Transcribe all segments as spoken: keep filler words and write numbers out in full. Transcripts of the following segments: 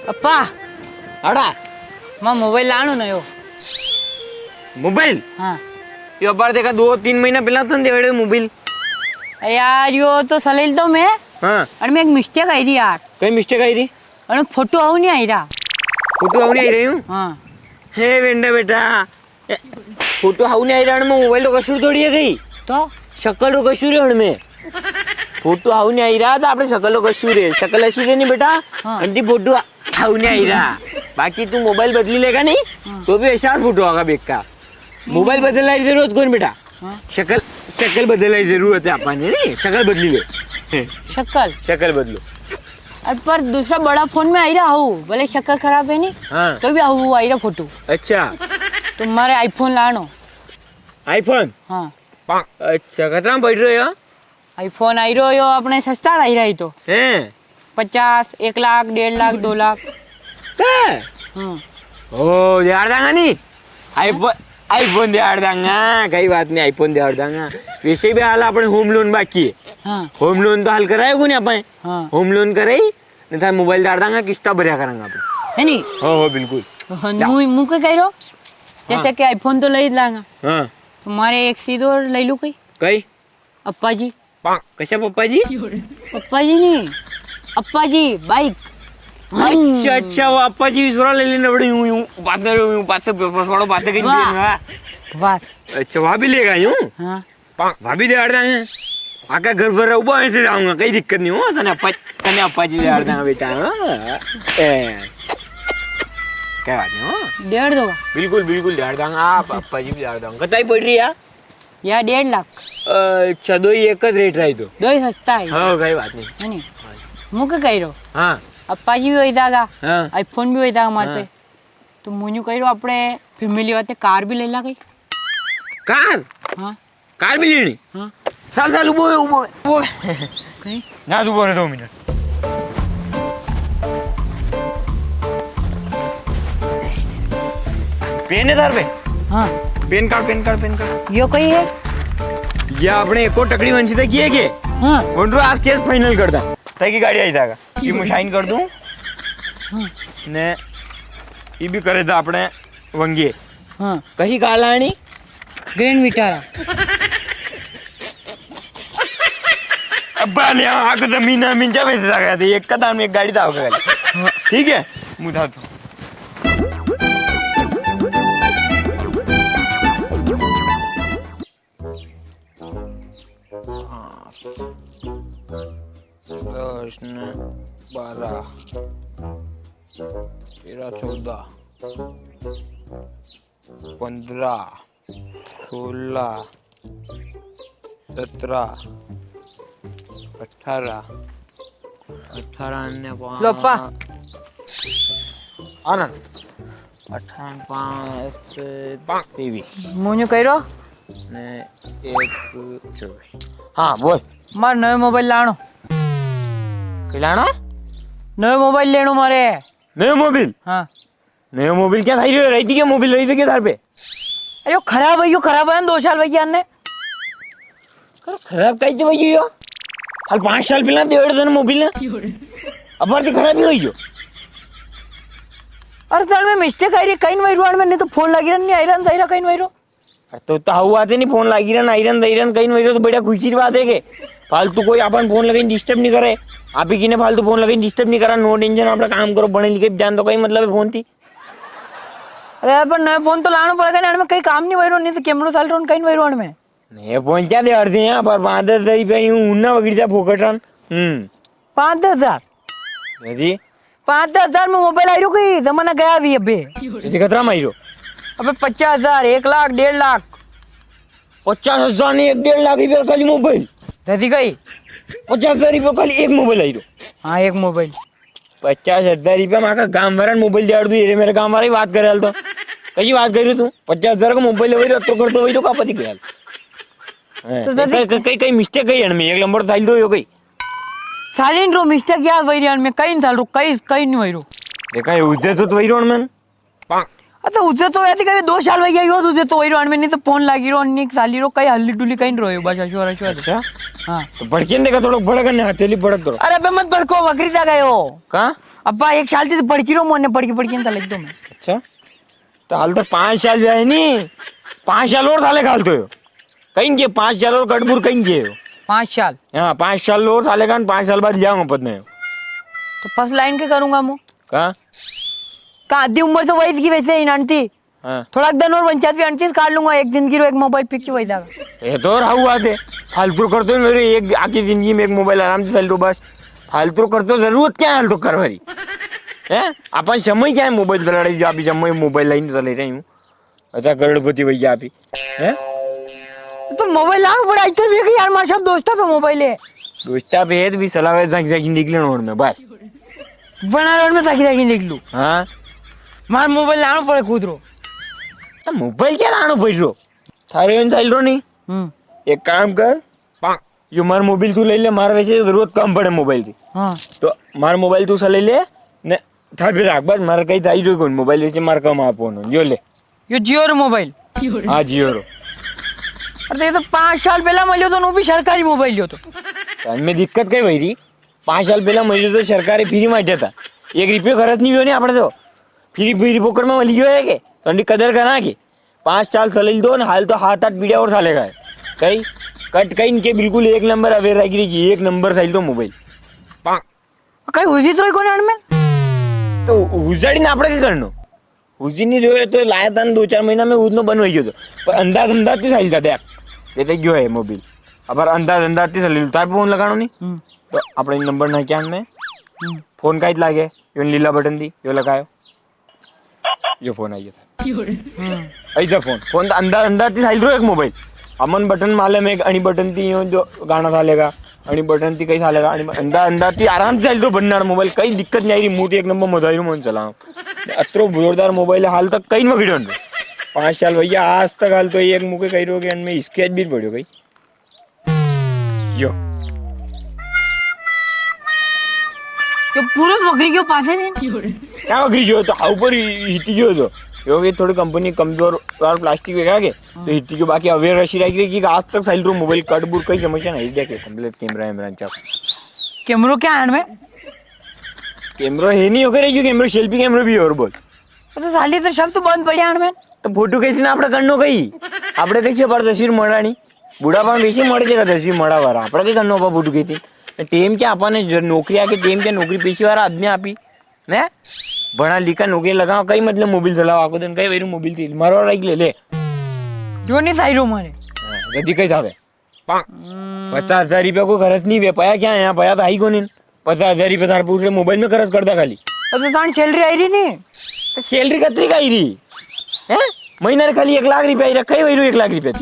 अप्पा। अड़ा। मां मोबाइल लाणो नयो। मोबाइल? हाँ। यो अबार देखा, दो तीन महीना पहला तन देवड़े मोबाइल। अरे यार, यो तो सलेल तो मैं। हाँ। अरे, मैं एक मिस्टेक आई री यार। कई मिस्टेक आई री? अरे, फोटो आऊ नी आई रा। फोटो आऊ नी आई रा हूँ? हाँ। हे वेंडा बेटा, ए, फोटो हाउ नी आई रा, अणमें मोबाइल रो कसूर थोड़ी है कई। तो? शकल रो कसूर है अणमें। फोटो हाउ नी आई रा, तो आपणे शकल रो कसूर है। शकल असी है नी बेटा, हाँ। अंती फोटो हाउ नी आई रा। बाकी तू मोबाइल बदली लेगा नी, हाँ। तो भी ऐसा फोटो आगा बेका। मोबाइल बदलना की जरूरत कोनी बेटा। हाँ। शकल, शकल बदलना की जरूरत है आपणे, नी? शकल बदली ले। शकल? शकल बदलो। अरे पर दूसरा बड़ा फोन में आई रा हूँ, भले शकल खराब है नी, हाँ। तो भी हूँ आई रा फोटो। अच्छा। तो मारे iPhone लाणो। iPhone? हाँ। अच्छा, कतरा में पड़ रह्यो? iPhone आई रो यो, आपणे सस्ता आई रा ही तो। हैं? पचास, एक लाख, डेढ़ लाख, दो लाख। हैं? हाँ। ओ, यार दांगा नी? iPhone, iPhone देवाड़ दांगा, कई बात नी, iPhone देवाड़ दांगा। वैसे भी हाल आपणे home loan बाकी है। हाँ। Home loan तो हाल करायो कोनी आपणे। हाँ। Home loan कराई, नी तो मोबाइल देवाड़ दांगा, किस्ता भरया करांगा आपणे। है नी? हो, हो, बिल्कुल। हाँ, ला। मु, मु के कह रो? जैसे हाँ। कि iPhone तो लई लांगा। हाँ। तो मारे एक चीज और लई लूँ कई? कई? अप्पा जी। कशा पप्पा जी? पप्पा जी नी, अप्पा जी, बाइक। अच्छा, अच्छा, वो अप्पा जी भी सोरा ले लेना बड़े यूं, यूं, बातें, यूं, बातें, बस वालो बातें कहीं वाह। देना। वाह। अच्छा, वा भी लेगा यूं? हाँ। वा भी देवाड़ दांगा। आका घर भर उबा ऐसे जाऊंगा, कई दिक्कत नी हो, तने अप्पा, तने अप्पा जी देवाड़ दांगा बेटा, हाँ। ए, कई बात नी हो। देवाड़ दो। बिल्कुल, बिल्कुल देवाड़ दांगा, आप अप्पा जी भी देवाड़ दांगा। कताई पड़ री है? या डेढ़ लाख। अच्छा, दोई एक ज रेट रही तो। दोई सस्ता है। हाँ, कई बात नी। है नी? मु के कह रो? हाँ। अप्पा जी भी वई जागा, हाँ। iPhone भी वई जागा मार पे। हाँ। तो मु यूं कह रो, आपणे family वाते कार भी ले ला कई। कार? हाँ। कार भी लेनी? हाँ। साल, साल उबो है, उबो है, उबो है। कई? ना, तू बोले दो मिनट। पेन है थार पे? हाँ। PAN card, PAN card, PAN card. यो कई है? या आपणे एको टकड़ी वंची तक ये के? हाँ। वंडरो आज केस final कर दा। ताकि गाड़ी आई जागा। ये मु sign कर दूं। हाँ। ने, ये भी करे दा आपणे वंगे। हाँ। कही कालाणी? Grand Vitara। अब्बा ने आग जमीन, जमीन जा वैसे जागा थे, एक कदम में एक गाड़ी दाव कर। हाँ। ठीक है, मुदा तो। हाँ। दस ने बारह, तेरह, चौदह, पन्द्रह, सोलह, सत्रह, अठारह, अठारह ने पाँच। लो पा। आनंद। अठारह पाँच तेवीस। मु यूं कह रो। ने एक चौबीस। हाँ, बोल। मार नयो मोबाइल लाणो। कई लाणो? नयो मोबाइल लेणो मारे। नयो मोबाइल? हाँ। नयो मोबाइल क्या थाई रही थी? क्या मोबाइल रही थी क्या थार पे? अरे, यो खराब है, यो खराब है, दो साल भैया ने। अरे, खराब कई तो भैया यो? हाल पाँच साल पहला देवड़ दन मोबाइल ना। अबार तो खराब ही होई गयो। अरे, तार में mistake आई री, कई नी वई रो, अणमें नी तो फोन लागी रा, नी आई रा, नी आई रा, कई नी वई रो। अरे तो, तो हऊ बात है नी, फोन लागी रन, आई रन, दई रन, कई नी वई रो तो बढ़िया खुशी री बात है के। फालतू कोई आपन फोन लगाई disturb नी करे। आप ही किने फालतू फोन लगाई disturb नी करा, no tension, आपणा काम करो, बने लिखे जान तो कई मतलब है फोन थी। अरे पर नयो फोन तो लाणो पड़ेगा नी, अणमें कई काम नी वई रो, नी तो कैमरो साल रो, कई नी वई रो अणमें। नयो फोन क्या दे अर्थ है यहाँ पर पाँच दस हजार रुपया यूं उन्ना वगड़ी जा फोकट रन। हम्म। पाँच दस हजार? जी। पाँच दस हजार में मोबाइल आई रो, कई जमाना गया भी अबे। तुझे खतरा में आई रो? अबे पचास हजार, एक लाख, डेढ़ लाख। पचास हजार ने एक डेढ़ लाख रुपया खाली मोबाइल। दादी कई? पचास हजार रुपया खाली एक मोबाइल आई रो। हाँ, एक मोबाइल। पचास हजार रुपया में आका गांव वाला ने मोबाइल दियाड़ दूं, ये रे मेरे गांव वाला ही बात करे हाल तो। कई बात कर रही तू? पचास हजार को मोबाइल ले भाई, अतरो खर्चो भाई, तो का पति गया? तो दादी कई, कई, कई mistake कई है इनमें, एक नंबर तो साइल रो यो कई। सालिन रो mistake यार वई रो अणमें, कई नी साल रो, कई, कई नी वई रो। देखा, ये उज्जत तो वई रो अणमें। अच्छा, उज्जत तो वैसे कभी दो साल वई गया, यो उज्जत तो वई रो अणमें, नी तो फोन लागी रो, नी साली रो, कई हल्ली डुली कई नी रो यो, बस अशोर, अशोर। अच्छा? हाँ। तो भड़के नी देखा, थोड़ो भड़क ने हथेली भड़क दो। अरे बे मत भड़को, वकरी जा गयो। कहाँ? अब्बा, एक साल ती तो पड़की रो, मोने पड़की पड़की ने तो लग दो मैं। अच्छा, तो हाल तो पाँच साल जाए नी, पाँच साल और साले हाल तो यो। कई के पाँच साल और कटबुर कई के हो। पाँच साल? हाँ, पाँच साल और साले का, पाँच साल बाद जाऊंगा पद में। तो फर्स्ट लाइन के करूंगा मु? का? का आधी उम्र तो वही की वैसे ही नानती। हाँ। थोड़ा दन और पंचायत भी अंतीस काट लूंगा, एक जिंदगी रो एक मोबाइल fix वही जागा। ये तो और हाउ बात है। फालतू करतो है मेरे, एक आखी जिंदगी में एक मोबाइल आराम से चल दो बस। फालतू करतो, जरूरत क्या है हाल तो करवारी? हैं? अपन समय क्या है मोबाइल चलाने जो आप समय मोबाइल लाइन चले रही हूँ। अच्छा, करोड़पति भैया आप ही। हैं? तो मोबाइल लानो पड़ा, इधर भी यार, मार सब दोस्ता पे मोबाइल है। दोस्ता पे है तो भी सलाह है, झांकी झांकी निकले रोड में, बस। बना रोड में झांकी झांकी निकलू। हाँ। मार मोबाइल लानो पड़े खुद रो। तो मोबाइल क्या लानो पड़ रो? थारे इन साइल रो नी। हम्म। एक काम कर, यो मार मोबाइल तू ले ले, मार वैसे जरूरत कम पड़े मोबाइल की। हाँ। तो मार मोबाइल तू सा ले ले, ने थार पे राख बस, मार कई थाई जो कोन मोबाइल वैसे मार कम आप होनो, यो ले। यो जियो रो मोबाइल? हाँ, जियो रो। अरे, ये तो पाँच साल पहला मिलियो तो, वो भी सरकारी मोबाइल लियो तो। तो इनमें दिक्कत कई भाई री? पाँच साल पहला मिलियो तो सरकारी फ्री में था, एक रुपयो खर्च नहीं हुआ नहीं आपने तो। फ्री, फ्री फोकट में मिल गयो है के? तो उनकी कदर करा के? पाँच साल सलेल दो न, हाल तो हात आठ पीढ़िया और सालेगा है। कई कट कई इनके बिल्कुल एक नंबर अवेयर रह गई, एक नंबर साइल दो मोबाइल। कई हुजी तो कोने अणमें? तो हुजाड़ी ना आपड़े के करनो? हुजी नहीं रह्यो है तो लाया था न दो चार महीना में उतनो बन हो गयो तो। पर अंदाज अंदाज ती साइल था देख। ये तो गयो है मोबाइल। अब अंदाज अंदाज ती साइल, तार फोन लगानो नहीं? हम्म। तो आपड़े नंबर ना क्या में? हम्म। फोन का ही लागे, यो लीला बटन दी, यो लगायो। यो फोन आई गयो था। हम्म। आई था फोन। फोन तो अंदाज, अंदाज ती साइल रो एक मोबाइल। अमन बटन मालूम है, अणी बटन ती यो जो गाना सालेगा, अणी बटन ती कई सालेगा, अणी अंदाज, अंदाज ती आराम से साइल रो बन्नार मोबाइल, कई दिक्कत नहीं आई री, मूं तो एक नंबर मजा आई रो, मन चला। अतरो जोरदार मोबाइल है, हाल तक कई न बिगड़न रो। पाँच साल भैया, आज तक हाल तो एक मुके कई रो के अनमें स्क्रैच भी पड़ो कई। यो। यो पूरो वगरी गयो पासे से। क्या वगरी गयो? तो हाउ पर ही-, हिटी गयो तो। यो भी थोड़ी कंपनी कमजोर वाला प्लास्टिक वेगा के, तो हिटी गयो, बाकी अवेयर रशी रह गई कि आज तक साइल रो मोबाइल कट बुर कई समस्या नहीं देखे, कंप्लीट कैमरा वैमरा चेक। कैमरो क्या है में? कैमरो है नहीं, ओके रह गयो कैमरो, सेल्फी कैमरो भी है और बोल। तो साली तो सब तो बंद पड़े आण में। तो फोटो कैसी ना आपड़ा करनो कई? आपड़े कैसी बार तस्वीर मड़ानी? बुढ़ापा में कैसी मड़ जाएगा तस्वीर मड़ा वाला? आपड़ा के करनो बा फोटो कैसी? टेम क्या आपा ने जर नौकरी आके टेम क्या नौकरी पेशे वाला आदमी आपी? ने? बना लिखा नौकरी लगाओ, कई मतलब मोबाइल चलाओ आको दिन, कई वेरू मोबाइल ती मारो और ले ले। जो नहीं साइरो माने। हाँ, जल्दी कई जावे। हम्म। पचास हजार रुपया को खर्च नहीं वे, पया क्या है यहाँ, पया तो आई कोनी। पचास हजार रुपया थारे पूरे मोबाइल में खर्च कर दा खाली। अब तो थाने सैलरी आई री नी? तो सैलरी कतरी का आई री? हैं? महीना रे खाली एक लाख रुपया आई रा, कई वई रो एक लाख रुपया?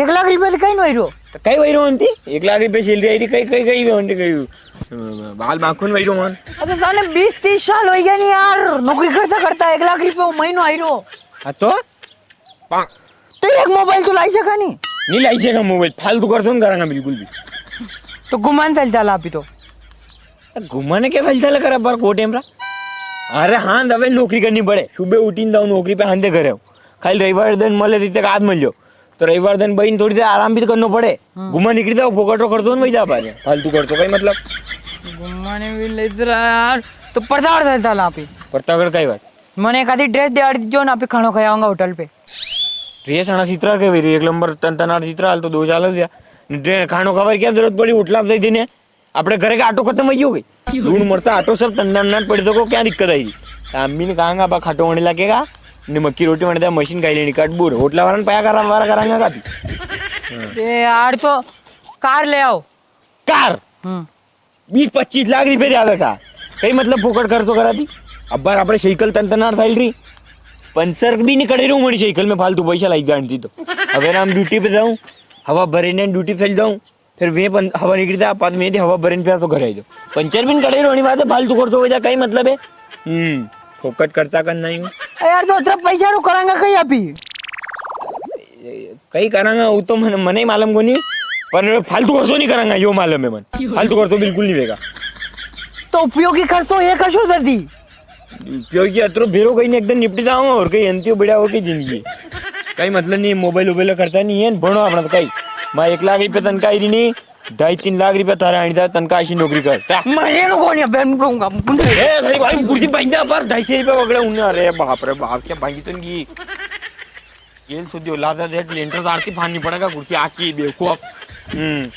एक लाख रुपया तो कई नी वई रो। तो कई वई रो अंती? एक लाख रुपया सैलरी आई री, कई, कई, कई वे अंती, कई, अ, बाल माखन वई रो मन। अब तो थाने बीस तीस साल हो गया नी यार, नौकरी करता करता एक लाख रुपया महीनो आई रो। हाँ तो? तो एक मोबाइल तो लाई सका नी? नी लाई सका मोबाइल, फालतू खर्चो नी करांगा बिल्कुल भी। तो घुमान चल चाला अभी तो। घुमाने क्या चल चाला करा बार को टेम रा? अरे हाँ, दबे नौकरी करनी पड़े, सुबह उठीन जाऊँ नौकरी पे, हांदे घरे आऊँ। खाली रविवार दिन मले, जितने का आज मिल जाओ, तो रविवार दिन बहन थोड़ी देर आराम भी तो करनो पड़े। हम्म। घुमा निकली जाओ, फोकट रो खर्चो नी वई जा पारे, फालतू खर्चो कई मतलब। घुमाने भी ले रहा यार, तो परतागढ़ चल चाला अभी। परतागढ़ कई बात? मने एकादी ड्रेस दिहाड़ी दीजो ना, आपी खाणो खाई आवांगा होटल पे। ड्रेस आना सितरा के भाई, एक नंबर तन तनार सितरा, हाल तो दो साल हो गया। ड्रे-, खाणो खावा की क्या जरूरत पड़ी होटल पे जाई देने? आपणे घरे के आटो खतम वई गयो कई? लूण मरचा आटो सब तन तनार पड़ी, तो को क्या दिक्कत आई? अम्मी ने कहांगा, "बा खाटो होने लगेगा, ने मक्की रोटी बने दे, मशीन खाई लेनी, कट बूर।" होटल वाला ने पया करा, वाला करांगा काफी। ए यार, तो कार ले आओ। कार? हम्म। बीस पच्चीस लाख रुपया आवे का? कई मतलब फोकट खर्चो करा दी। अब बार आपणे साइकिल तन तनार साइल री, पंचर भी नी कड़े रू मणी साइकिल में, फालतू पैसा लाई जान थी तो। अगर हम ड्यूटी पे जाऊं, हवा भरे ने ड्यूटी पे चल जाऊं, फिर वे पन-, हवा निकली था, बाद में हवा भरे ने फिर तो घर आई जाऊं। पंचर भी नी कड़े रू, अणी बात है, फालतू खर्चो हो जा, कई मतलब है? हम्म, फोकट खर्चा करना ही हूँ। ए यार, तो अतरा पैसा रो करांगा कई अभी? कई करांगा, वो तो मने, मने ही मालूम कोनी, पर फालतू खर्चो नी करांगा, यो मालूम है मने। फालतू खर्चो बिल्कुल नी वेगा। तो उपयोगी खर्चो ये कशो जदी? उपयोगी अतरो भेरो कई ने एक दिन निपटी जावांगा, और कई अंतियो बढ़िया हो गई जिंदगी। कई मतलब नी, मोबाइल वोबाइल करता नी है, भणो आपणा तो कई। मैं एक लाख रुपया तनखा आई री नी, ढाई तीन लाख रुपया थारे आणी जा, तनका असी नौकरी कर। ता- मैं ये लोगों ने बैन दूंगा। ए, थारी भाई कुर्सी बांधा पर ढाई सौ रुपया वगैरह उन्हें। अरे बाप रे बाप, क्या बांधी तो नहीं? जेल सुधी औलाद है, देख, लेंटर तार की फाड़नी पड़ेगा कुर्सी आकी, बेवकूफ। हम्म।